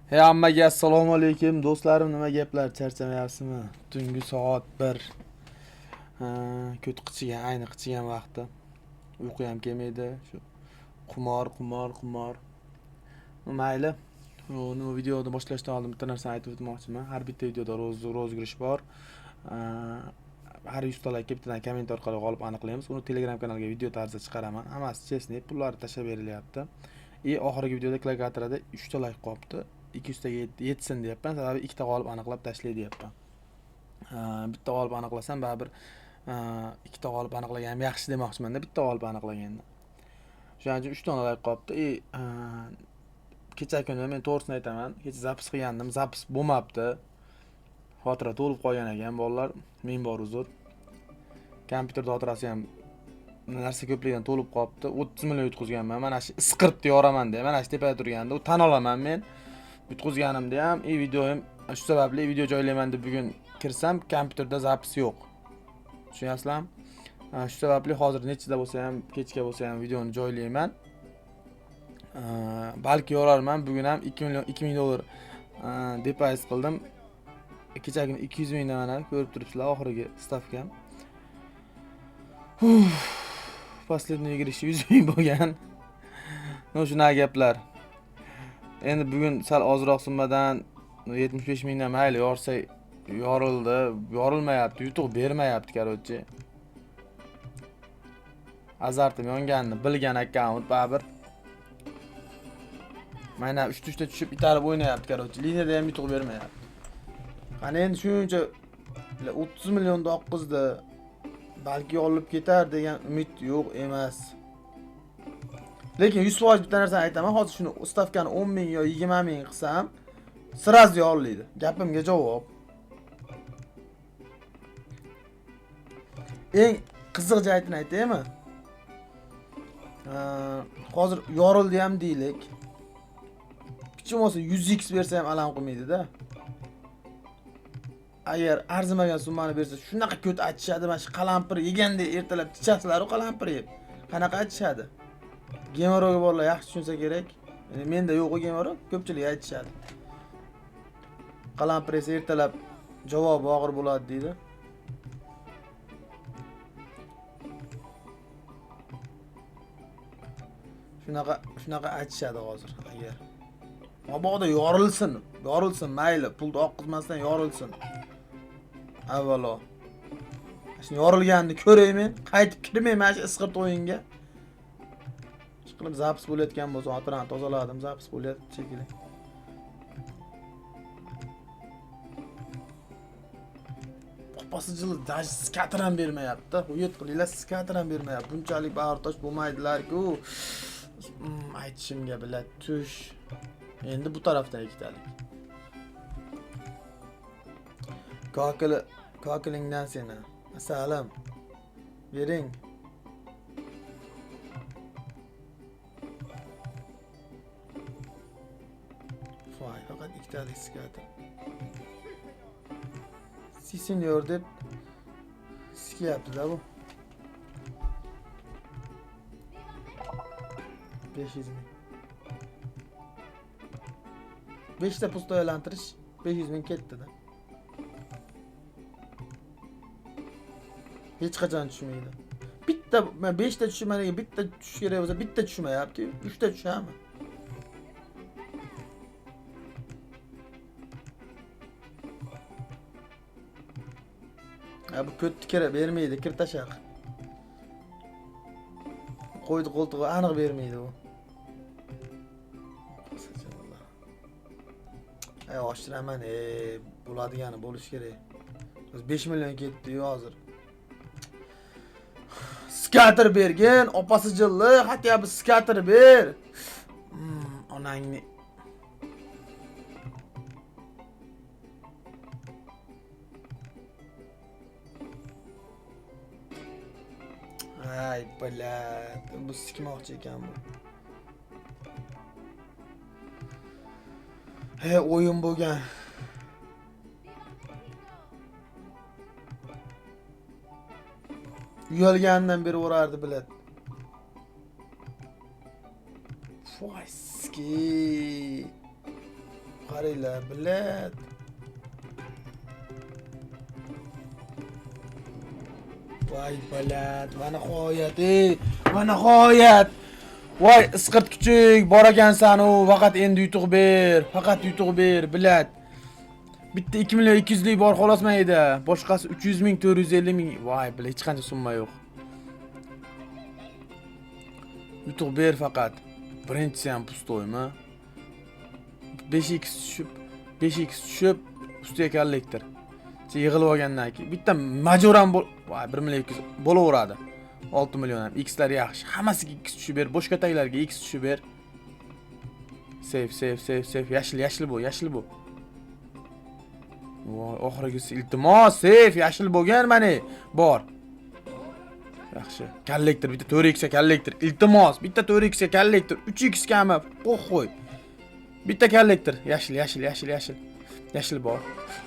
Hey hammaga assalomu alaykum do'stlarim, nima gaplar, charchamayapsizmi? Tungi soat 1. Ha, ko't qichigan, ayni qichigan vaqti. Uyqu ham kelmaydi. Shu qumor, qumor, qumor. Mayli. Uni videoni boshlashdan oldin bitta narsani aytib o'tmoqchiman. Har bitta videoda розыгрыш bor. Har 100 ta laykka bittadan komment orqali g'olib aniqlaymiz. Uni Telegram kanalga video tarzida chiqaraman. Hammasi честный, pullar tashlab berilyapti. И oxirgi videoda klikatorada 3 ta layk qolibdi. 200 taga yetsin deyapman. Sababi ikkita g'olib aniqlab tashlay deyapman. Bitta g'olib aniqlasam baribir ikkita g'olib aniqlaganim yaxshi demoqchiman-da, bitta g'olib aniqlaganda. Shuning uchun 3 dona layk qolibdi. И kecha kuni men to'g'risini aytaman, kecha запись qilgandim, запись bo'lmabdi. Xotira to'lib qolgan ekan bolalar, ming bor uzr. Kompyuterda xotirasi ham narsa ko'pligidan to'lib qolibdi. 30 million yutqizganman. Mana shu isqirtni yoraman deya, mana shu tepada turganda, u tan olaman men. Yutqizganimda ham и videoyim shu sababli video joylayman deb bugun kirsam, kompyuterda запись yo'q. Tushunyapsizlarmi? Shu sababli hozir nechida bo'lsa ham, kechga bo'lsa ham videoni joylayman. Balki yorarman. Bugun ham 2 million 2000 dollar depozit qildim. Kecha kuni 200 mingdan mana ko'rib turibsizlar oxirgi stavkam. Последний girish 100 ming bo'lgan. Ну, shunaqa gaplar. Endi bugun sal ozroq summadan 75 mingdan mayli yorsa yorildi, yorilmayapti, yutuq bermayapti, короче. Azartim yonganini bilgan akkaunt baribir. Mana 3 ta tushib itarib o'ynayapti, короче. Liniyada ham yutuq bermayapti. Qani endi shuncha 30 millionni oqqizdi. Balki yorilib ketar degan umid yo'q emas. Lekin 100% bitta narsani aytaman, hozir shuni stavkani 10 ming yo 20 ming qilsam, сразу yoriladi. Gapimga javob. Eng qiziq jihatini aytaymi? Hozir yorildi ham deylik. Pichim bo'lsa 100x bersa ham alam qilmaydi-da. Agar arzimagan summani bersa, shunaqa ko't achishadi, mana shu qalampir yegandek ertalab tichasizlar-u qalampir yeb. Qanaqa achishadi? Gemoroyga borlar yaxshi tushunsa kerak. Endi menda yo'q u gemoroy, ko'pchilik aytishadi. Qalampir esa ertalab javobi og'ir bo'ladi deydi. Shunaqa aytishadi hozir agar. Mabodo yorilsin, yorilsin mayli, pulni oqqizmasdan yorilsin. Avvalo. Shuni yorilganini ko'ray men, qaytib kirmay mana shu isqirt o'yinga. Qilib запись bo'layotgan bo'lsa, xotirani tozaladim, запись bo'lyapti shekilli. Opasi jili даже scatter ham bermayapti. Uyat qilinglar, scatter ham bermayapti. Bunchalik bag'ritosh bo'lmaydilar-ku. Aytishimga bila tush. Endi bu tarafdan ikkitalik. Kokili, kokilingdan seni. Asalim. Bering. Voy, faqat ikkitalik scatter. Sí señor deb sikyapti-da bu. 500 ming. 5 ta пустой aylantirish 500 ming ketdi-da. Hech qachon tushmaydi. Bitta, men 5 ta tushmaniga bitta tushish kerak bo'lsa, bitta tushmayapti-yu, 3 ta tushami? Ha, bu ko'tni kerak bermaydi, kir tashaq. Qo'ydi qo'ltig'i aniq bermaydi u. Ay, oshiraman, bo'ladigani bo'lishi kerak. O'zi 5 million ketdi-yu hozir. Scatter bergin, opasi jilli, хотя бы scatter ber. Onangni. Ay, блядь, bu sikmoqchi ekan bu. He, o'yin bo'lgan. Uyalganidan beri urardi, блядь. Voy, ski. Qaranglar, bilet. Voy bilet, va nihoyat, ey, va nihoyat. Voy isqirt kuchuk, bor ekansan u, faqat endi yutuq ber, faqat yutuq ber, bilet. Bitta 2 million 200 lik bor xolos mayda. Boshqasi 300 ming, 450 ming. Voy, bilet, hech qancha summa yo'q. Yutuq ber faqat. Birinchisi ham pustoymi? 5x tushib, 5x tushib, ustiga kollektor. Yig'ilib olgandan keyin bitta major ham voy 1 million 200 bo'laveradi. 6 million ham. Xlar yaxshi. Hammasiga x tushib ber, boshqa taglarga x tushib ber. Save, save, save, save. Yashil, yashil bu, yashil bu. Voy, oxirgisi iltimos, save, yashil bo'lgan mana bor. Yaxshi. Kollektor bitta 4x ga kollektor. Iltimos, bitta 4x ga kollektor, 3x gami? Qo'y. Bitta kollektor. Yashil, yashil, yashil, yashil. Yashil bor.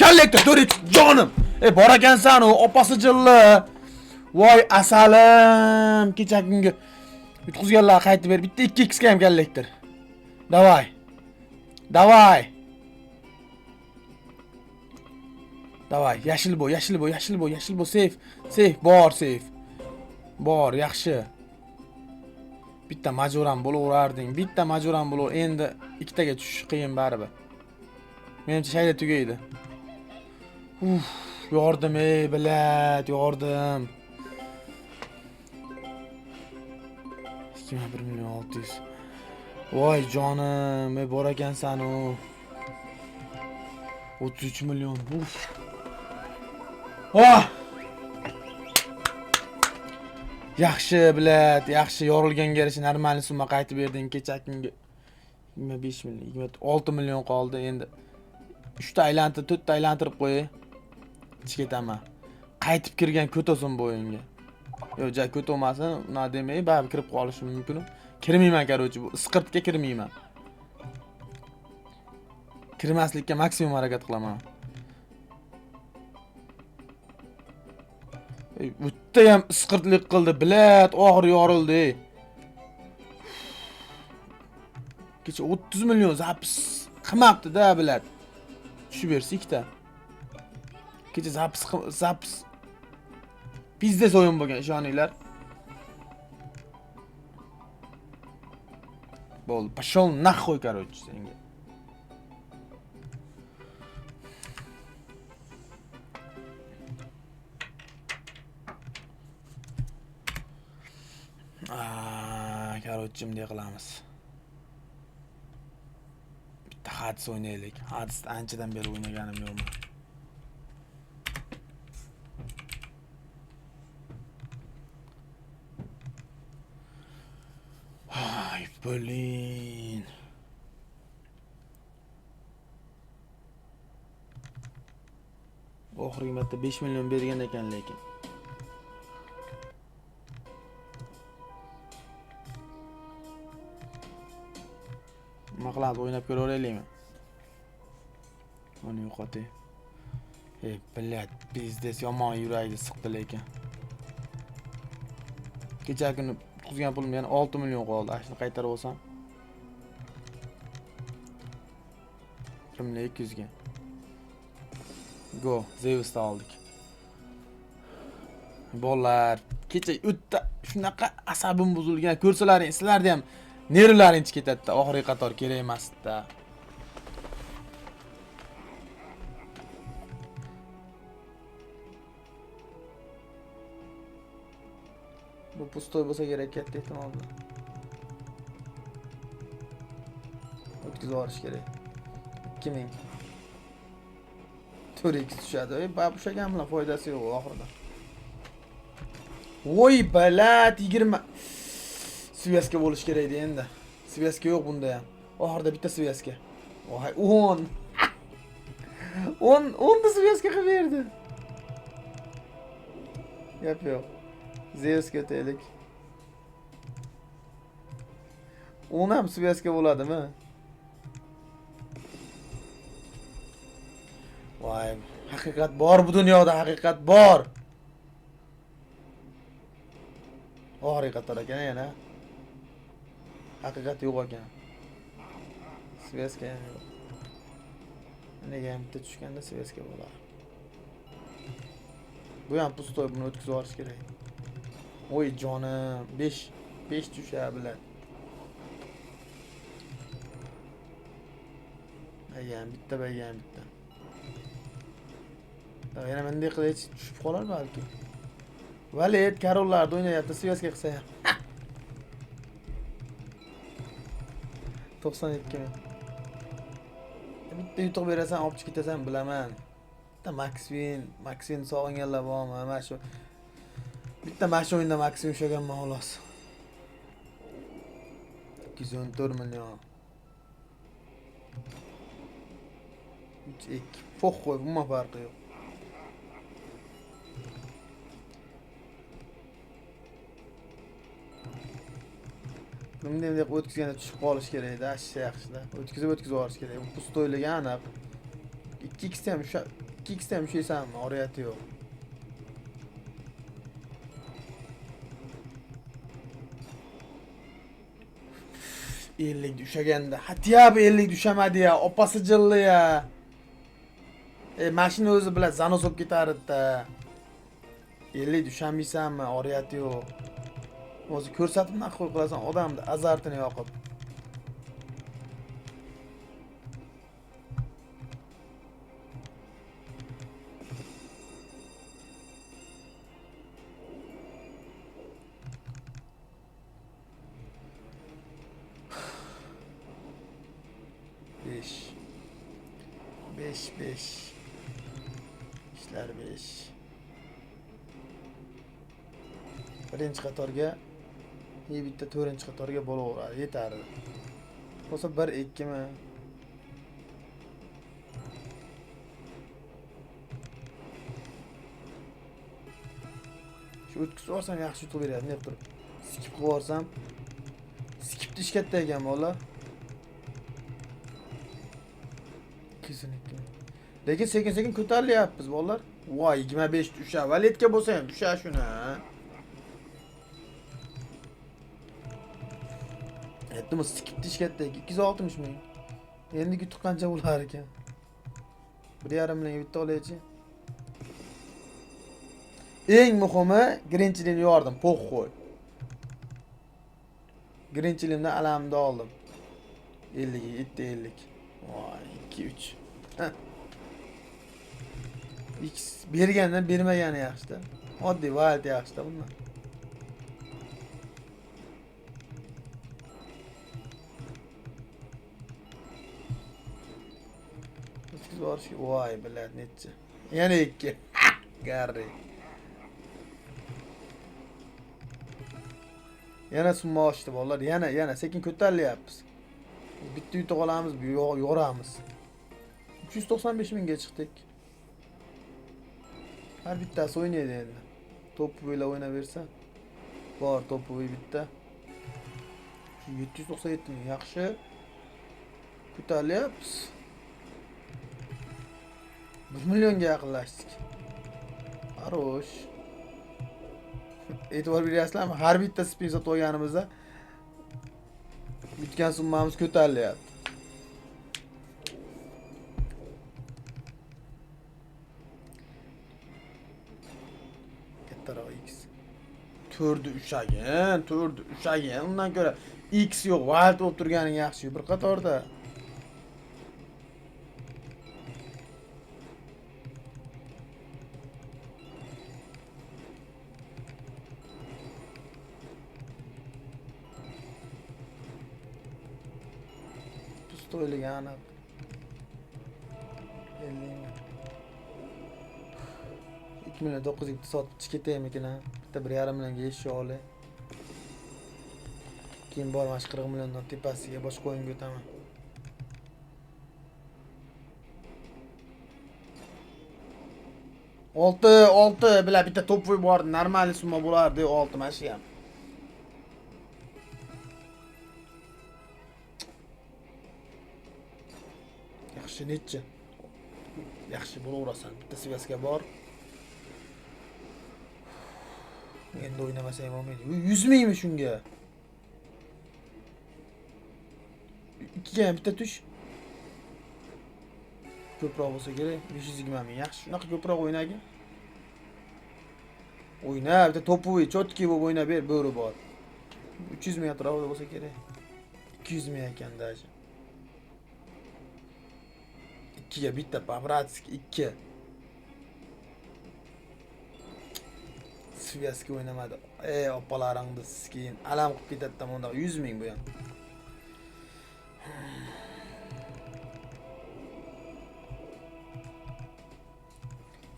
Kollektor 4x jonim. Ey, bor ekansan u, opasi jilli. Voy asalim, kecha kungi yutqizganlar qaytib ber. Bitta 2x ga ham kollektor. Davay. Davay. Davay, yashil bu, yashil bu, yashil bu, yashil bu, save, save bor, save. Bor, yaxshi. Bitta major ham bo'laverarding, bitta major ham bo'laver. Endi ikkitaga tushish qiyin baribir. Menimcha shayda tugaydi. Uf, yordim ey, bilat, yordim. 21 million 600. Voy jonim, ey bor ekansan u. 33 million. Uf. Oh! Yaxshi, bilat, yaxshi yorilganga yarasha normal summa qaytib berding kecha kungi. 25 million, 26 million qoldi endi. 3 ta aylantirib, 4 ta aylantirib qo'yay. Ichga ketaman. Qaytib kirgan ko'tasin bu o'yinga. Yo'q, ja ko't olmasin, unaqa demay, baribir kirib qolishim mumkin. Kirmayman, короче, bu isqirtga kirmayman. Kirmaslikka maksimum harakat qilaman. Ey, bu yerda ham isqirtlik qildi, bilat, oxiri yorildi. Ey. Kecha 30 million запись qilmabdi-da, bilat. Tushib bersa ikkita. Kecha запись пиздец o'yin bo'lgan, ishoninglar. Bo'ldi, пошел нахуй, короче, senga. Короче, bunday qilamiz. Bitta Hades o'ynaylik. Hadesni anchadan beri o'ynaganim yo'qman. Ay, блин. Oxirgi marta 5 million bergan ekan lekin. Nima qilamiz, o'ynab ko'raveraylikmi? Uni yo'qotay. Ey, блядь, пиздец, yomon yuragini siqdi lekin. Kecha kuni tutqizgan pulim yana 6 million qoldi. Ana shuni qaytarib olsam. 1 million 200 ga. Go, Zeus'da oldik. Bolalar, kecha o'tda shunaqa asabim buzilgan. Ko'rsalaring, sizlarda ham nervlaring ketadi-da. Oxirgi qator kerak emas-da. Bu пустой bo'lsa kerak katta ehtimol bilan. O'tkazib yuborish kerak. 2000. 4x tushadi. Ey, bab ushlagan bilan foydasi yo'q oxirida. Voy, блядь, 20 связка bo'lish kerak edi endi. Связка yo'q bunda ham. Oxirida bitta связка. Voy, 10. 10 10 ta связка qilib berdi. Gap yo'q. Zeusga o'taylik. 10 ham связка bo'ladimi? Voy, haqiqat bor bu dunyoda, haqiqat bor. Oxirgi qator ekan yana. Haqiqat yo'q ekan. Связка ham yo'q. Nega ham bitta tushganda связка bo'ladi. Bu ham пустой, buni o'tkazib yuborish kerak. Oy jonim, 5 5 tusha bilan. Bagan bitta, bagan bitta. Yana bunday qilib tushib qolar balki. Valet karollarda o'ynayapti, связка qilsa ham. 92 ming. Bitta yutuq berasan, olib chiqib ketasan, bilaman. Bitta Maxwin, Maxwin sog'inganlar bormi? Mana shu bitta mana shu o'yinda Maxwin ushlaganman xolos. 214 million. 3 2. Похуй, umuman farqi yo'q. Bunday bunday qilib o'tkazganda tushib qolish kerak-da, ashsha yaxshida. O'tkazib o'tkazib yuborish kerak. Bu пустой ligi aniq. 2x ham usha, 2x ham ushlaysanmi, oriyati yo'q. Ellikda ushlaganda, хотя бы 50 ushamadi ya, opasi jilli ya. Mashina o'zi bilan занос bo'lib ketardi-da. 50 ushamaysanmi, oriyati yo'q. O'zi ko'rsatib naql qilasan odamni azartini yoqib. Besh. Besh, besh. Ishlar besh. Birinchi qatorga и bitta to'rtinchi qatorga bo'laveradi, yetarli. Bo'lsa 1 2 mi? Shu o'tkazib yuborsam yaxshi yutuq beradi, bunday turib. Skip qilib yuborsam, skipni ish katta ekan bolalar. 212 ming. Lekin sekin-sekin ko'tarilyapmiz bolalar. Voy, 25 usha. Valetga bo'lsa ham usha shuni. Aytdim, skipni ish katta 260 ming. Endi yutuq qancha bo'lar ekan? 1.5 millionga bitta olaychi. Eng muhimi Grinchilini yordim, похуй. Grinchilimdan alamni oldim. 50 ga 7 50. Voy, 2 3. X bergandan bermagani yaxshi-da. Oddiy wild yaxshi-da bundan. O'tkazib yuborish, voy, блядь, necha. Yana 2. Garri. Yana summa oshdi bolalar, yana yana sekin ko'tarilyapmiz. Bitta yutuq olamiz, bu yoramiz. 395 mingga chiqdik. Har bittasi o'ynaydi endi. Топовый lar o'ynaversa. Bor топовый bitta. 797 ming yaxshi. Ko'tarilyapmiz. 1 millionga yaqinlashdik. Хорош. E'tibor beryapsizlarmi? Har bitta spin sotib olganimizda bitgan summamiz ko'tarilyapti. Kattaroq X. 4 ushlagin, 4 ushlagin. Undan ko'ra X yo'q, wild bo'lib turganing yaxshi bir qatorda. Пустой ligi aniq. 50 ming. 2 million 9 bitta sotib chiqib ketaymikin ha? Bitta 1.5 millionga eshik olay. Keyin bor mana shu 40 milliondan tepasiga boshqa o'yinga o'taman. 6 6 bilan bitta топовый bordi, normal summa bo'lardi 6 mana shu ham. Yaxshi necha? Yaxshi bo'laverasan. Bitta связка bor. Endi o'ynamasa ham bo'lmaydi. 100 mingmi shunga? Ikkiga ham bitta tush. Ko'proq bo'lsa kerak. 520 ming. Yaxshi, shunaqa ko'proq o'ynagin. O'yna, bitta topovый, cho'tki bo'lib o'ynab ber, bo'ri bor. 300 ming atrofida bo'lsa kerak. 200 ming ekan даже. 2 ga bitta по-братски 2. Связка o'ynamadi. Ey, opalaringni keyin alam qilib ketadi bundoq 100 ming bu ham.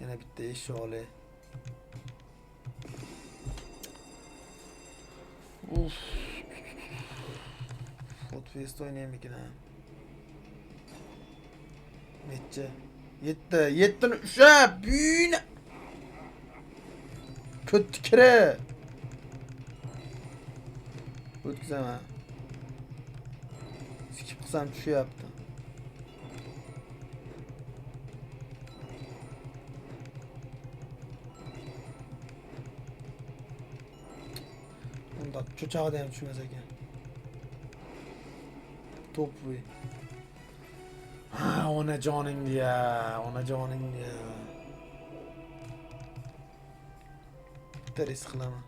Yana bitta eshik olay. Uf. Hot Wheels o'ynaymikin ha? Necha? 7, 7ni ushlab, buyni. Ko'tni kiri. O'tkazaman. Skip qilsam tushyapti. Unda cho'chog'ida ham tushmas ekan. To'pli. Ha, onajoningni ya, onajoningni ya. Bitta risk qilaman.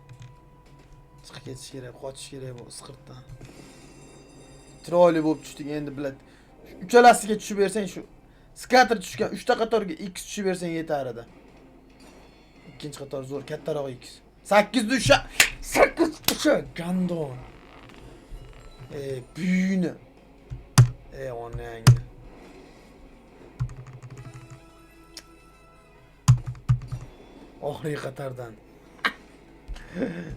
Chiqib ketish kerak, qochish kerak bu isqirtdan. Chiroyli bo'lib tushdik endi biladi. Uchalasiga tushib bersang shu scatter tushgan 3 ta qatorga x tushib bersang yetar edi. Ikkinchi qator zo'r, kattaroq x. 8 usha, 8 usha, гандон. E, buyini. E, onangni. Oxirgi qatordan.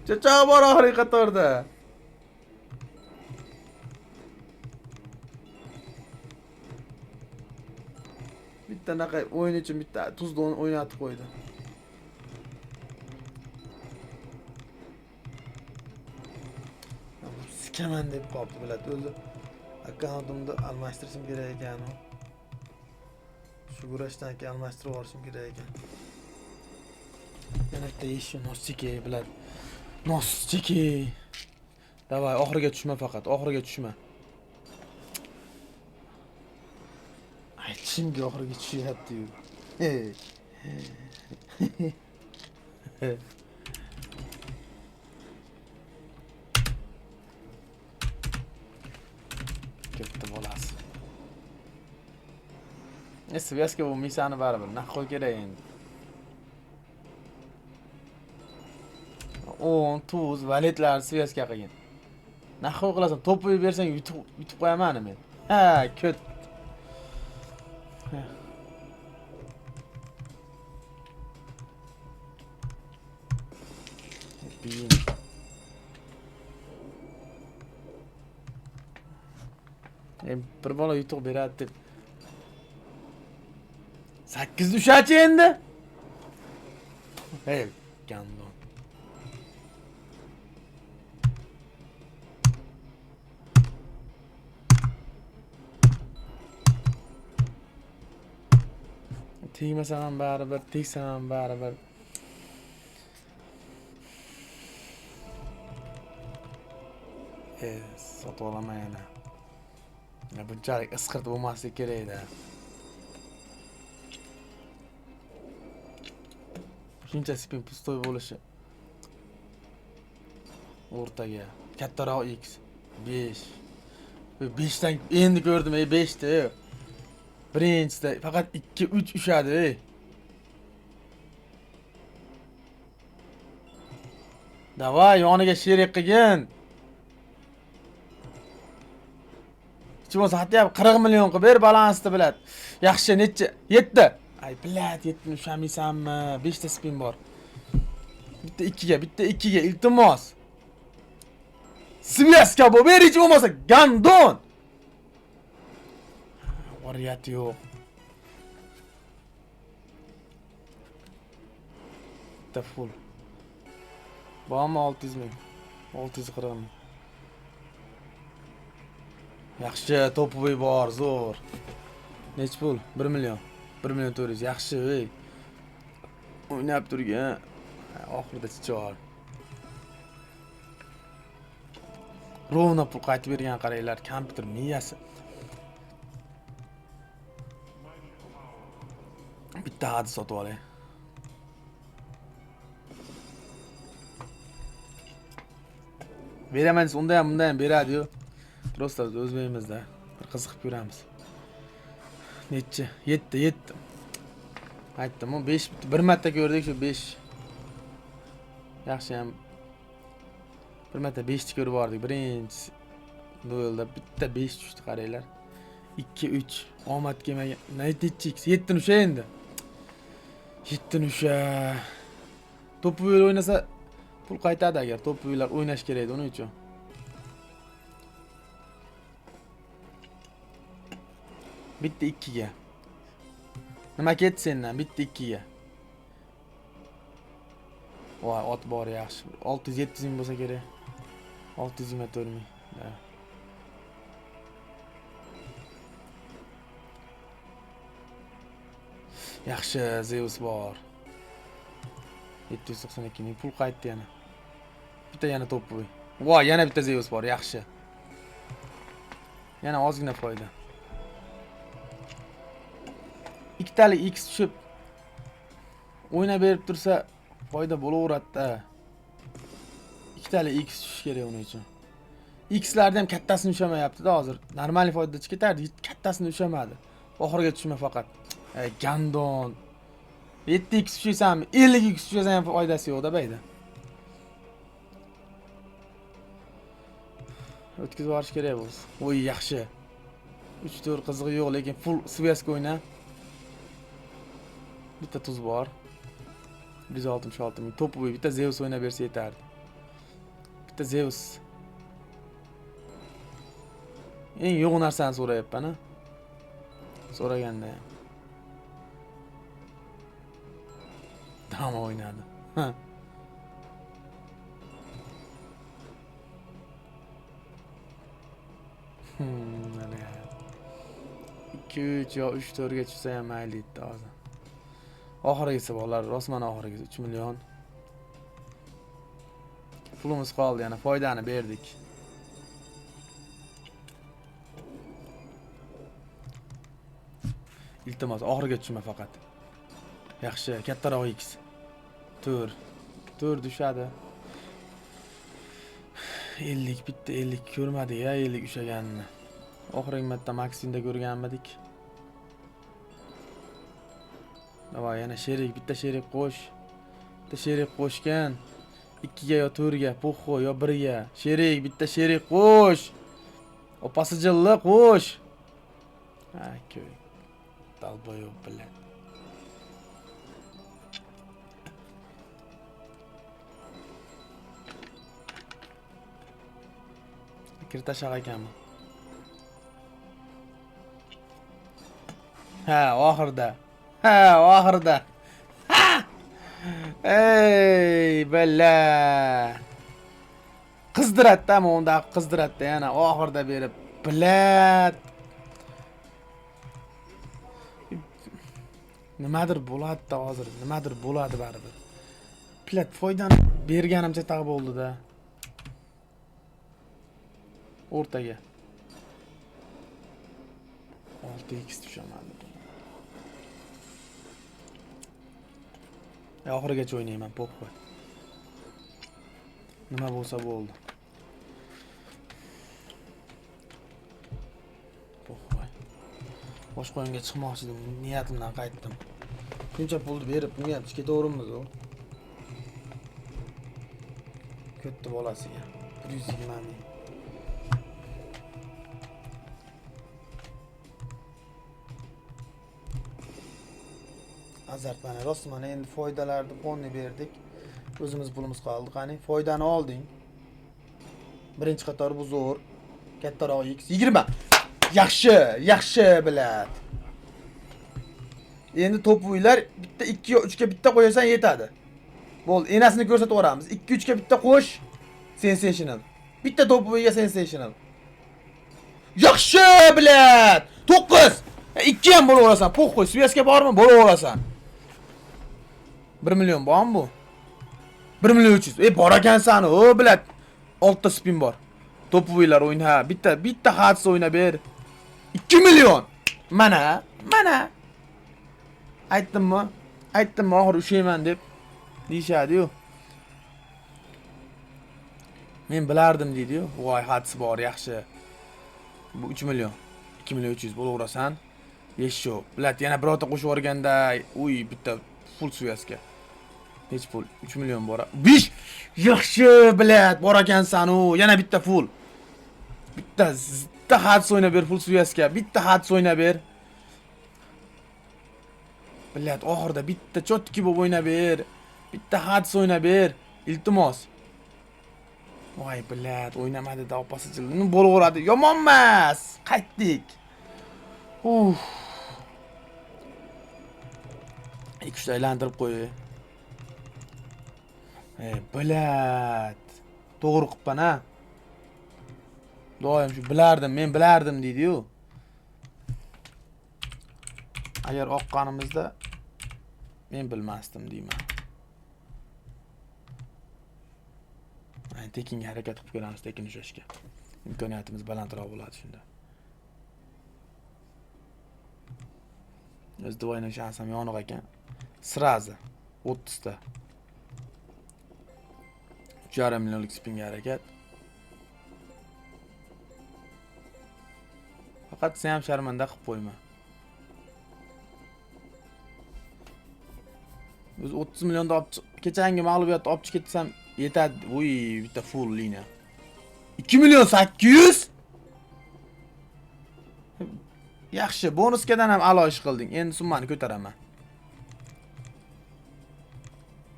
Cho'chog'i bor oxirgi qatorda. Bitta anaqa o'yin uchun bitta tuzni o'ynatib qo'ydi. Sikaman deb qolibdi, biladi. O'zi akkauntimni almashtirishim kerak ekan. Shu kurashdan keyin almashtirib yuborishim kerak ekan. Yana bitta eshik noschiki biladi. Noschiki. Давай, oxiriga tushma faqat, oxiriga tushma. Aytishimga oxiriga tushyapti-yu. Hey. Ketdi bolasi. E, связка bo'lmaysani baribir, naqo kerak endi. 10, tuz, valetlar связка qilgin. Naqo qilasan, to'pni bersang yutib qo'yaman men. Ha, ko't. Ha. Biyin. E, bir bola yutuq beradi deb. 8 ushachi endi. Ey, гандон. Tegmasam ham baribir, tegsam ham baribir. E, sotib olaman yana. Ya bunchalik isqirt bo'lmasligi kerak edi. Shuncha спин пустой bo'lishi. O'rtaga kattaroq x 5. 5 dan endi ko'rdim, ey 5 ta. Birinchisida faqat 2 3 ushadi, ey. Давай, yoniga sherik qilgin. Hech bo'lmasa хотя бы 40 million qilib ber balansni, biladi. Yaxshi, necha? 7. Ay, блядь, 7 ni ushlamaysanmi? 5 ta спин bor. Bitta 2 ga, bitta 2 ga, iltimos. Связка bu, ber hech bo'lmasa, гандон. Oriyati yo'q. Bitta full. Bormi 600 ming? 640 ming. Yaxshi, топовый bor, zo'r. Nech pul? 1 million. 1 million 400. Yaxshi, ey. O'ynab turgan. Oxirida chichor. Ровно pul qaytib bergan qaranglar, kompyuter miyasi. Bitta hadis sotib olay. Beraman desa unda ham bunda ham beradi-yu. Просто biz o'zbekmizda. Bir qiziqib ko'ramiz. Nechi? 7, 7. Aytdim-u 5 bir marta ko'rdik shu 5. Yaxshi ham bir marta 5 ni ko'rib bordik. Birinchi duelda bitta 5 tushdi, qaranglar. 2 3 omad kelmagan. Nechi x? 7 ni usha endi. 7 ni usha. To'p o'ynasa pul qaytadi agar to'p o'ynash kerak edi uning uchun. Bitta 2ga. Nima ketdi sendan? Bitta 2ga. Voy, ot bor yaxshi. 600-700 ming bo'lsa kerak. 624 ming. Da. Yaxshi, Zeus bor. 792 ming pul qaytdi yana. Bitta yana to'p. Voy, yana bitta Zeus bor, yaxshi. Yana ozgina foyda. Ikkitali X tushib o'ynab berib tursa foyda bo'laveradi-da. Ikkitali X tushish kerak uning uchun. Xlarni ham kattasini ushlamayapti-da hozir. Normal foyda chiqib ketardi, kattasini ushlamadi. Oxiriga tushma faqat. Ey, gandon. 7 x tushsam, 50 x tushsa ham foydasi yo'q-da bayda. O'tkazib yuborish kerak bo'lsa. Voy, yaxshi. 3-4 qizig'i yo'q, lekin full связка o'yna. Bitta tuz bor. 166 ming. To'p bitta Zeus o'ynab bersa yetardi. Bitta Zeus. Eng yo'q narsani so'rayapman, a. So'raganda ham. Dama o'ynadi. Ha. Mana. 2 3 yo 3 4 ga tushsa ham mayli deydi hozir. Oxirgisi bolalar, rostman oxirgisi 3 million. Pulimiz qoldi, yana foydani berdik. Iltimos, oxiriga tushma faqat. Yaxshi, kattaroq X. 4. 4 tushadi. 50 bitta 50 ko'rmadik ya, 50 ushlaganini. Oxirgi marta Maximda ko'rganmidik. Davay, yana sherik, bitta sherik qo'sh. Bitta sherik qo'shgan. 2 ga yo 4 ga, po'xo yo 1 ga. Sherik, bitta sherik qo'sh. Opasi jilli qo'sh. Ha, ko'y. Долбоёб, блядь. Kirtashaq ekanmi? Ha, oxirida. Ha, oxirida. Ha! Ey, balla. Qizdiratda, unda qizdiratda yana oxirida berib, блядь. Nimadir bo'ladi-da hozir, nimadir bo'ladi baribir. Блядь, foydani berganimcha tag bo'ldi-da. O'rtaga. 6x tushamadi. Oxirigacha o'ynayman, похуй. Nima bo'lsa bo'ldi. Похуй. Boshqa o'yinga chiqmoqchi edim, niyatimdan qaytdim. Shuncha pulni berib, bunga ham ketaveramiz u. Ko'tdi bolasiga. 120 ming. Azart mana rost mana endi foydalarni полный berdik. O'zimiz pulimiz qoldi. Qani, foydani olding. Birinchi qator bu zo'r. Kattaroq X 20. Yaxshi, yaxshi блядь. Endi to'p o'ylar bitta 2 yo 3 ga bitta qo'yasan yetadi. Bo'ldi, enasini ko'rsatib yuboramiz. 2 3 ga bitta qo'sh. Sensational. Bitta to'p o'yga sensational. Yaxshi, блядь. 9. 2 ham bo'laverasan. Похуй, связка bormi? Bo'laverasan. 1 million bormi bu? 1 million 300. Ey, bor ekansan, o, блядь. 6 ta spin bor. Топовый lar o'yna, bitta bitta hadis o'yna ber. 2 million. Mana, mana. Aytdimmi? Aytdimmi oxiri ushlayman deb deyishadi-yu. Men bilardim deydi-yu. Voy, hadis bor, yaxshi. Bu 3 million, 2 million 300 bo'laverasan. Yeshu. Bilat, yana birorta qo'shib yuborganda, uy, bitta full suyasga. Hech pul 3 million bor. 5. Yaxshi, bilat, bor ekansan u. Yana bitta full. Bitta hadis o'ynab ber full suyasga. Bitta hadis o'ynab ber. Bilat, oxirida bitta chotki bo'lib o'ynab ber. Bitta hadis o'ynab ber. Iltimos. Voy, bilat, o'ynamadi-da opasi jildi. Bo'laveradi. Yomon emas. Qaytdik. Uf. 2-3 aylantirib qo'y. Bilat. To'g'ri qilibman ha. Doim shu bilardim, men bilardim deydi-yu. Agar oqqanimizda men bilmasdim deyman. Tekinga harakat qilib ko'ramiz, tekin ushlashga. Imkoniyatimiz balandroq bo'ladi shunda. O'z двойной shans ham yoniq ekan. Сразу 30 ta. 3,5 millionlik spinga harakat. Faqat sen ham sharmanda qilib qo'yma. O'zi 30 millionda olib kechangi mag'lubiyatni olib chiqib ketsam yetadi. Uy, bitta full liniya. 2 million 800. Yaxshi, bonuskadan ham a'lo ish qilding. Endi summani ko'taraman.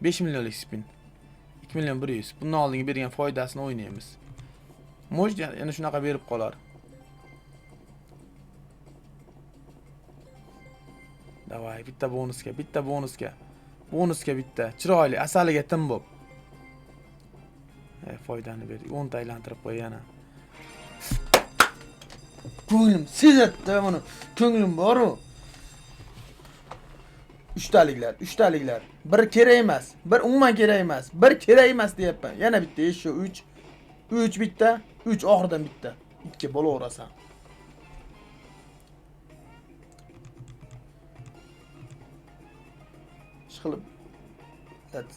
5 millionlik spin. 2 million 100. Bundan oldingi bergan foydasini o'ynaymiz. Может, yana shunaqa berib qolar. Davay, bitta bonusga, bitta bonusga. Bonusga bitta. Chiroyli, asaliga tim bo'p. Foydani berdik. 10 ta aylantirib qo'y yana. Ko'nglim sezadi buni. Ko'nglim bor-u. Uchtaliklar, uchtaliklar. Bir kerak emas. Bir umuman kerak emas. Bir kerak emas deyapman. Yana bitta, shu 3. 3 bitta, 3 oxiridan bitta. 2 bo'laverasan. Ishqilib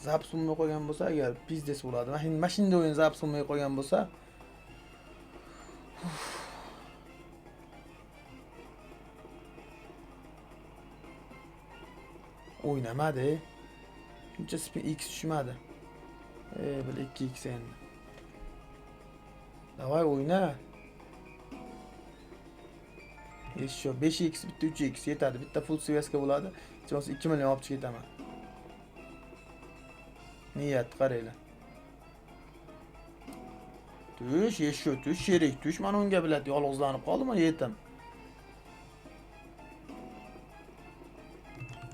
запись bo'lmay qolgan bo'lsa, agar пиздец bo'ladi. Mana shunday o'yin запись bo'lmay qolgan bo'lsa, o'ynamadi. Shuncha spin x tushmadi. Bir 2x endi. Davay o'yna. Еще 5x bitta 3x yetadi. Bitta full связка bo'ladi. Hech bo'lmasa 2 million olib chiqib ketaman. Niyat qaranglar. Tush, еще tush, sherik tush. Mana unga biladi, yolg'izlanib qoldim, mana yetim.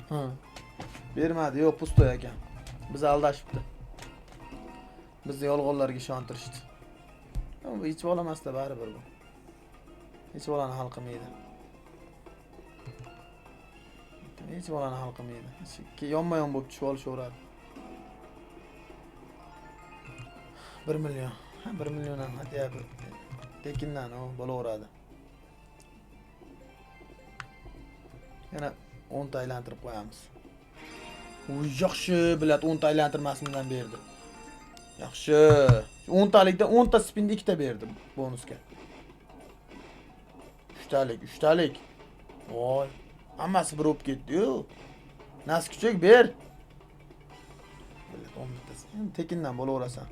Ha. Bermadi, yo'q, пустой ekan. Biz aldashibdi. Bizni yolg'onlarga ishontirishdi. Bu hech bola emasda baribir bu. Hech bolani hal qilmaydi. Hech bolani hal qilmaydi. Yonma-yon bo'lib tushib olishaveradi. 1 million. Ha, 1 million ham hatyapti. Tekindan u bo'laveradi. Yana 10 ta aylantirib qo'yamiz. U yaxshi, biladi, 10 ta aylantirmasimdan berdi. Yaxshi. 10 talikda 10 ta spinda 2 ta berdi bonusga. 3talik, 3talik. Voy, hammasi bir bo'lib ketdi-yu. Nas kuchuk ber. Biladi, 10 bittasi. Endi tekindan bo'laverasan.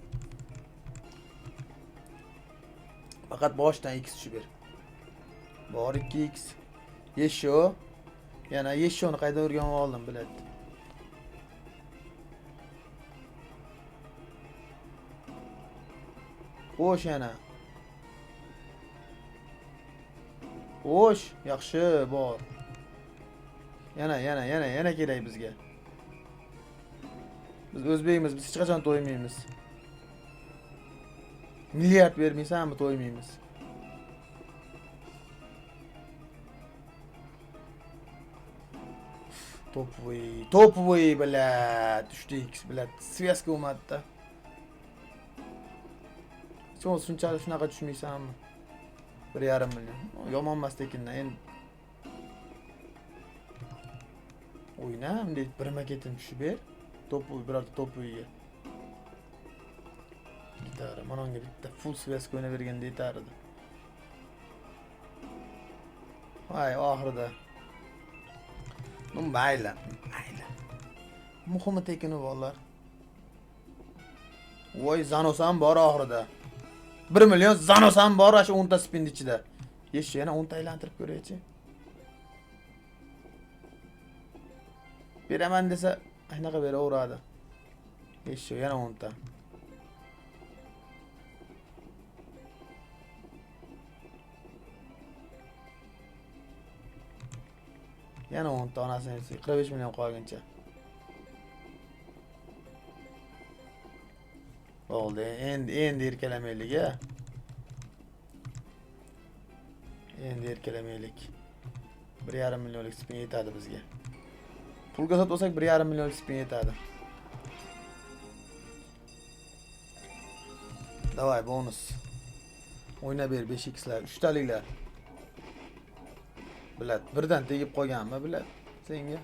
Faqat boshdan x tushib ber. Bor 2x. Yesho. Yana yeshoni qaydan o'rganib oldim, biladi. Xo'sh yana. Xo'sh, yaxshi bor. Yana, yana, yana, yana kerak bizga. Biz o'zbekmiz, biz hech qachon to'ymaymiz. Milliard bermaysanmi, to'ymaymiz. Топовый, топовый, блядь, 3x, блядь, связка bo'lmadi-da. Hech bo'lmasa shunchalik shunaqa tushmaysanmi? 1,5 million. Yomon emas tekindan. Endi O'yna, bunday birma ketim tushib ber. To'pi birorta to'piga. Gitara, mana unga bitta full связка o'ynab berganda yetar edi. Voy, oxirida. Ну, mayli, mayli. Muhimi tekini bolalar. Voy, zanosam bor oxirida. 1 million zanosam bor shu 10 ta spin ichida. Yesh, yana 10 ta aylantirib ko'raychi. Beraman desa, anaqa beraveradi. Yesh, yana 10 ta. Yana 10 ta onasini bersa, 45 million qolguncha. Bo'ldi, endi erkalamaylik a. Endi erkalamaylik. 1,5 millionlik spin yetadi bizga. Pulga sotib olsak 1,5 millionlik spin yetadi. Давай, bonus. O'ynab ber 5xlar, 3 taliklar. Bilad, birdan tegib qolganmi, bilad senga?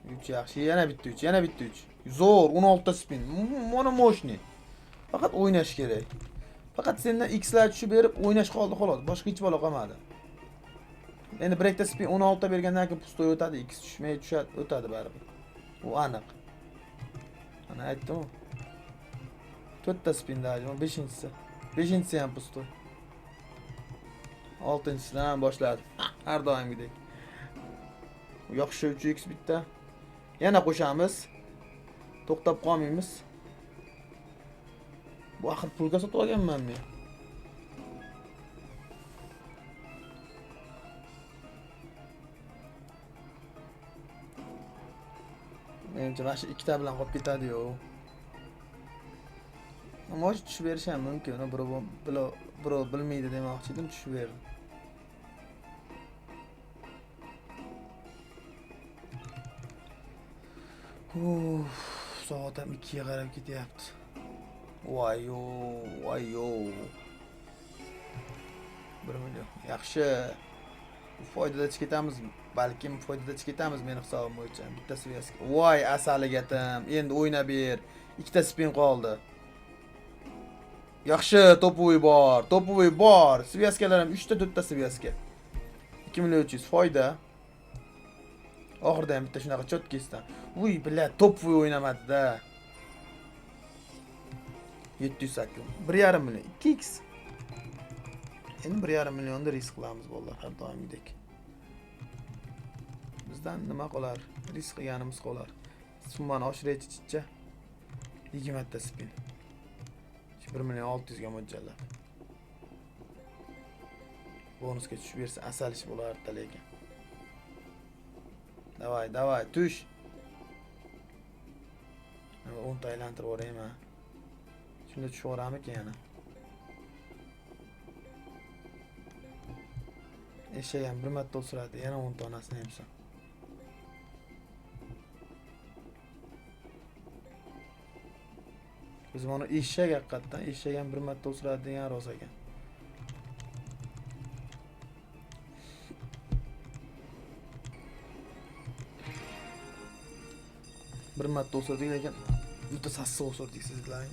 3 yaxshi, yana bitta 3, yana bitta 3. Zo'r, 16 ta spin. Mana мощный. Faqat o'ynash kerak. Faqat sendan xlar tushib berib o'ynash qoldi xolos. Boshqa hech balo qolmadi. Endi bir ikkita spin 16 ta bergandan keyin пустой o'tadi, x tushmay tushadi, o'tadi baribir. U aniq. Mana aytdim-ku. 4 ta spin даже, 5-inchisi. 5-inchisi ham пустой. 6-inchisidan ham boshladi. Har doimgidek. Yaxshi 3x bitta. Yana qo'shamiz. To'xtab qolmaymiz. Bu axir pulga sotib olganman men. Menimcha mana shu ikkita bilan qolib ketadi-yu. Может tushib berishi ham mumkin. Birov bilmaydi demoqchi edim, tushib berdi. Uf, soat ham 2 ga qarab ketyapti. Voy-yo, voy-yo. 1 million. Yaxshi. Foydada chiqib ketamiz. Balkim foydada chiqib ketamiz meni hisobim bo'yicha. Bitta связка. Voy, asaligatim. Endi o'ynab ber. Ikkita spin qoldi. Yaxshi, топовый bor, топовый bor. Связка lar ham 3 ta, 4 ta связка. 2 million 300 foyda. Oxirida ham bitta shunaqa чёткий sidan. Uy, бля, топовый o'ynamadi-da. 708. 1,5 million, 2x. Endi 1,5 millionni risk qilamiz bolalar har doimgidek. Bizdan nima qolar? Risk qilganimiz qolar. Summani oshiraychi chicha. 20 ta spin. 1 million 600 ga mo'ljallab. Bonusga tushib bersa asal ish bo'lardi lekin. Давай, давай, tush. 10 ta aylantirib yuboraymi? Shunda tushib yuboramikin yana? Eshak ham bir marta o'siradi, yana 10 ta onasini emsin. Biz mana eshak haqiqatdan eshak ham bir marta o'siradi degan rost ekan. Bir marta o'sirdik, lekin juda sassiq o'sirdik sizlar.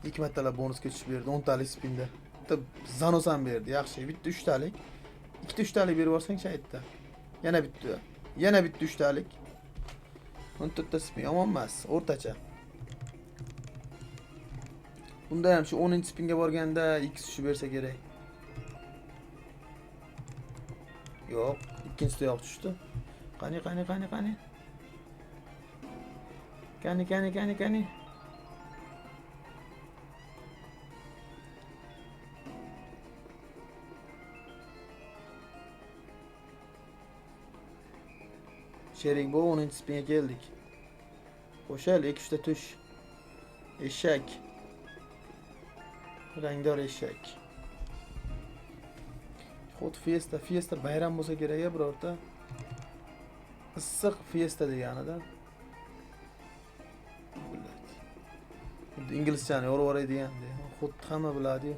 Ikki martalab bonusga tushib berdi, 10 talik spinda. Bitta zanos ham berdi, yaxshi. Bitta 3 talik. Ikkita 3 talik berib yuborsang shaytda. Yana bitta. Yana bitta 3 talik. 14 ta spin yomon emas, o'rtacha. Bunda ham shu 10-spinga borganda x tushib bersa kerak. Yo'q, ikkinchisida yo'q tushdi. Qani, qani, qani, qani. Qani, qani, qani, qani. Sherik bu 10-spinga keldik. Qo'shal 2-3 ta tush. Eshak. Rangdor eshak. Xuddi fiesta, fiesta bayram bo'lsa kerak a birorta. Issiq fiesta deganida. Biladi. Xuddi inglizchani yorib yuboradigan. Xuddi hamma biladi-yu.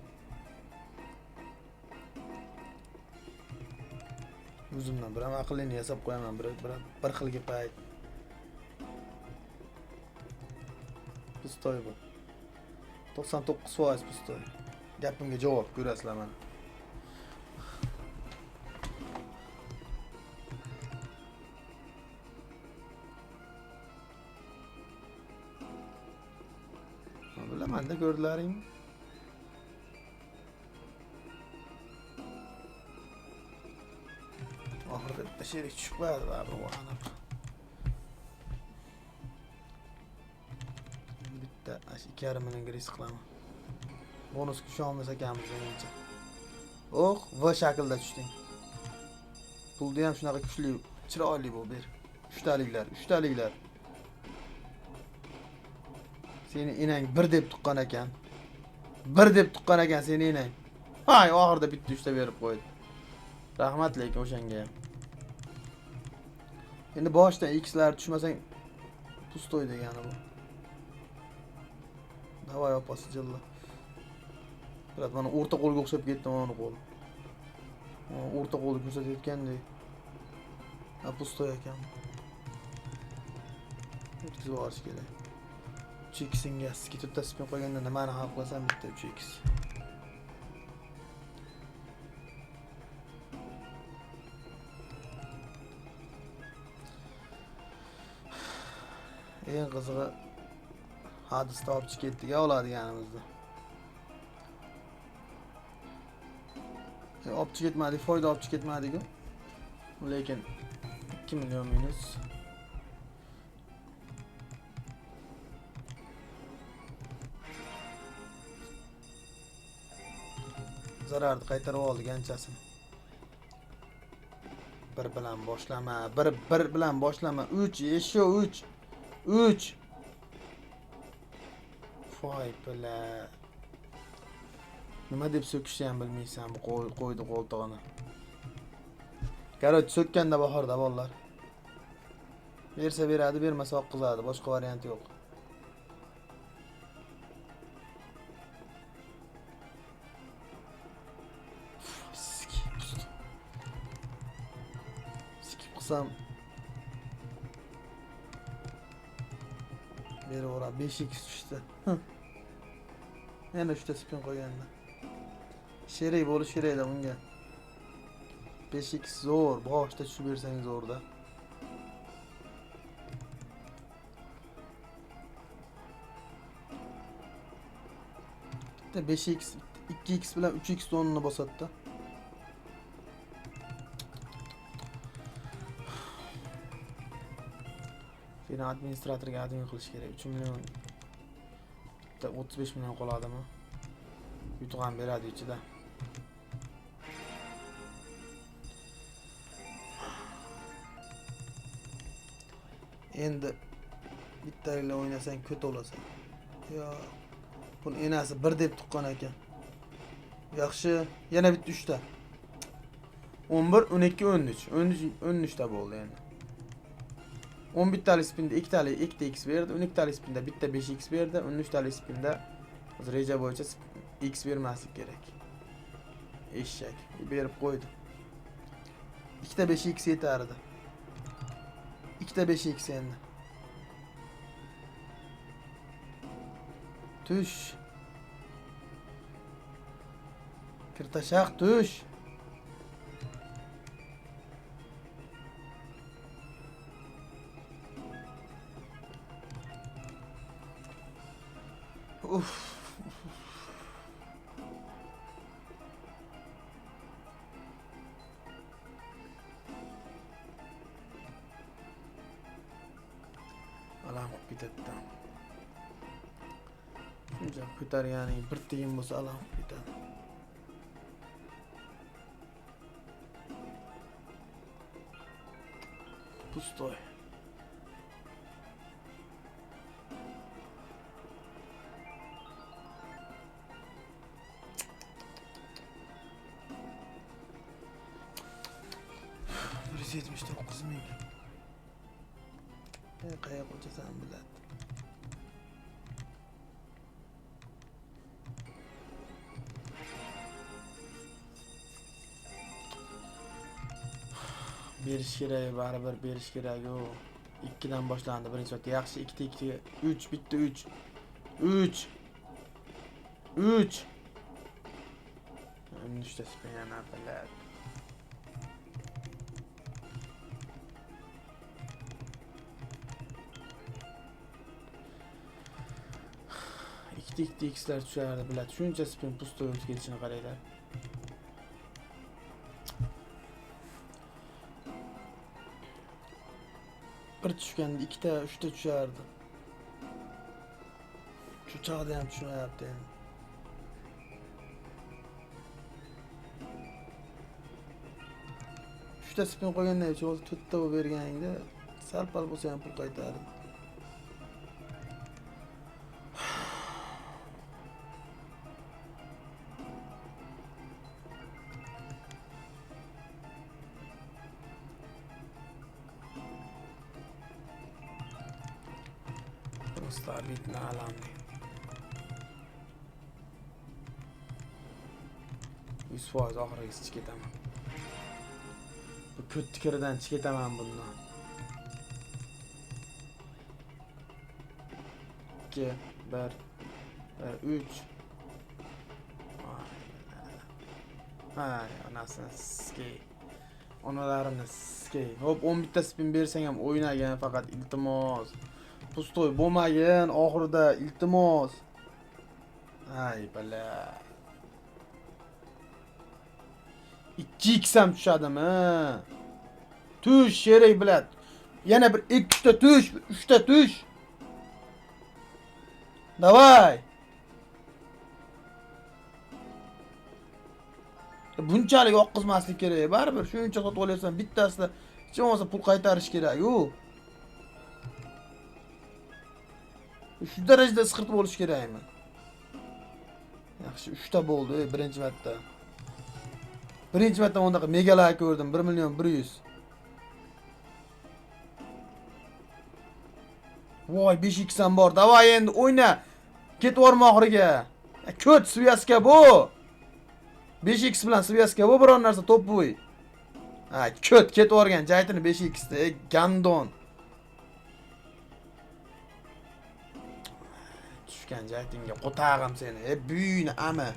O'zimdan bir ham aqllini yasab qo'yaman bir xilga payt. Pustoy bu. 99% pustoy. Gapimga javob ko'rasizlar mana. Bilaman-da, ko'rdilaring. Oxirida bitta sherik tushib qo'yadi baribir, u aniq. Bitta 2,5 millionga risk qilaman. Bonusga tusha olmas ekanmiz menimcha. Oh, V shaklda tushding. Pulni ham shunaqa kuchli, chiroyli bo'lib ber. Uchtaliklar, uchtaliklar. Seni enang bir deb tuqqan ekan. Bir deb tuqqan ekan seni enang. Hay, oxirida bitta uchta berib qo'ydi. Rahmat lekin o'shanga ham. Endi boshdan x'lar tushmasang pustoy degani bu. Davay opasi jilla. Birat mana o'rta qo'lga o'xshab ketdi mana qo'l. O'rta qo'lni ko'rsatayotgandek. Ha, pustoy ekan. O'tkazib yuborish kerak. 3x'inga sizga to'rtta spin qo'yganda nimani hal qilasan bitta 3x. Eng qizig'i hadisda olib chiqib ketdik oladiganimizni. Olib chiqib ketmadik, foyda olib chiqib ketmadik-ku. Lekin 2 million minus. Zararni qaytarib oldik anchasini. Bir bilan boshlama, bir bilan boshlama. 3, еще 3. 3. Voy bila. Nima deb so'kishni ham bilmaysan, bu qo'ydi qo'ltig'ini. Короче, so'kkanda bahorda bolalar. Bersa beradi, bermasa oqqizadi, boshqa variant yo'q. Skip qilsam beraveradi. 5x tushdi. Yana 3 ta spin qo'yganda. Sherik bo'lish kerakda bunga. 5x zo'r, boshda tushib bersang zo'rda. Bitta 5x, 2x bilan 3x tonini bosadi-da. Seni administratorga admin qilish kerak. 3 million bitta 35 million qoladimi? Yutuq ham beradi ichida. Endi bittaliklar o'ynasang ko't olasan. Yo, buni enasi bir deb tuqqan ekan. Yaxshi, yana bitta 3 ta. 11, 12, 13. 13, 13 ta bo'ldi endi. 11 talik spinda 2 talik 2 x berdi, 12 talik spinda bitta 5x berdi, 13 talik spinda hozir reja bo'yicha x bermaslik kerak. Eshak berib qo'ydi. 2 ta 5x yetardi. 2 ta 5x endi. Tush. Kirtashaq tush. Uf. Alam qilib ketadi. Shuncha ko'targaning bir tiyin bo'lsa alam qilib ketadi. Pustoy. $179 ming. Qayerga qo'chasan biladi. Berish kerak, baribir berish kerak-ku. 2 dan boshlandi birinchi marta. Yaxshi, 2 ta 2 3 bitta 3. 3 3 3 ta spin yana bilat. Ikkita ikkita x'lar tushardi bilat. Shuncha spin pustoy o'tib ketishini qaranglar. Bir tushganda ikkita, uchta tushardi. Shu chog'da ham tushmayapti endi. Uchta spin qo'ygandan keyin o'zi to'rtta bo'lib berganingda sal-pal bo'lsa ham pul qaytardi. Просто обидно alamli. 100% oxirgisi chiqib ketaman. Bu ko'tni kiridan chiqib ketaman bundan. 2 1 3. Ay, onasini sikey. Onalarini sikey. Hop, 11 ta spin bersang ham o'ynagan faqat, iltimos. Pustoy bo'lmagin oxirida, iltimos. Ay, bala. 2x ham tushadimi? Tush, sherik bilat. Yana bir 2 ta tush, 3 ta tush. Davay. Bunchalik oqqizmaslik kerak. Baribir shuncha sotib olyapsan, bittasida hech bo'lmasa pul qaytarish kerak-ku. Shu darajada isqirtib bo'lish kerakmi? Yaxshi, 3 ta bo'ldi, birinchi marta. Birinchi marta undaqa megalar ko'rdim, 1 million 100. Voy, 5x ham bor. Davay endi o'yna. Ketib yuborma oxiriga. Ko't sviyaska bu. 5x bilan sviyaska bu biron narsa to'p bo'y. Ha, ko't ketib yuborgan jaytini 5x da, gandon. Tushgan jaytingga qo'tag'im seni. Buyni ami.